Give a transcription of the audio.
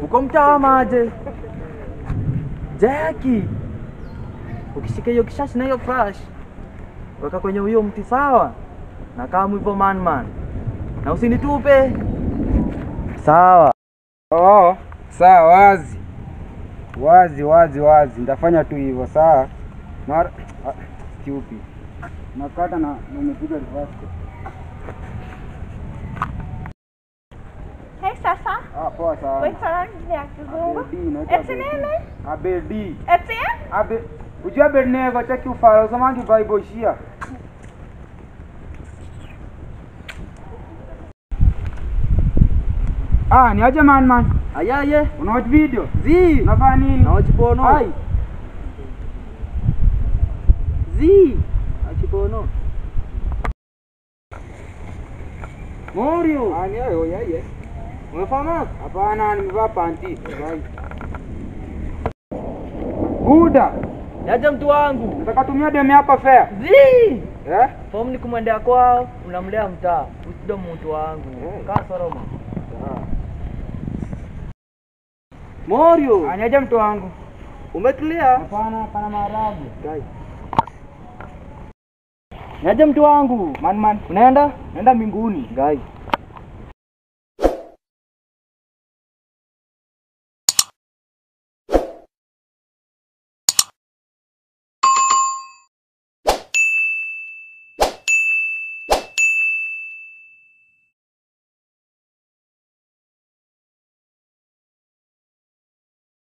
Uko mtaa maje? Jackie. Ukishika hiyo kishashi na hiyo crash, weka kwenye huyo mti sawa? Na kama hivyo man man. Na usinitupe. Sawa. Oh, sawa wazi. Wazi wazi wazi. Nitafanya tu hivyo sawa. Mara stupid. Nakata na umepiga reverse. Hey sasa. Ah, poa sana. Wait ya kizungu. Eti nini? Abedi. Eti? Abe. Ujua Abednego cheki ufala usomangi Bible shia. Ah, ni aje man man. Ayaye. Una watch video? Zi. Unafanya nini? Na watch porno. Ai. Zi. Watch porno. Morio. Ah, ni ayo yaye. Umevaa mask? Hapana, nimevaa panti. Bye. Buda. Niaje mtu wangu? Nataka tumia demu yako fare. Zi. Eh? Form ni kumwendea kwao, unamlea mtaa. Usido mtu wangu. Kaa soroma. Morio. Niaje mtu wangu? Umetulia? Hapana, hapana maharagwe. Guys. Niaje mtu wangu? Man man. Unaenda? Naenda mbinguni. Guys.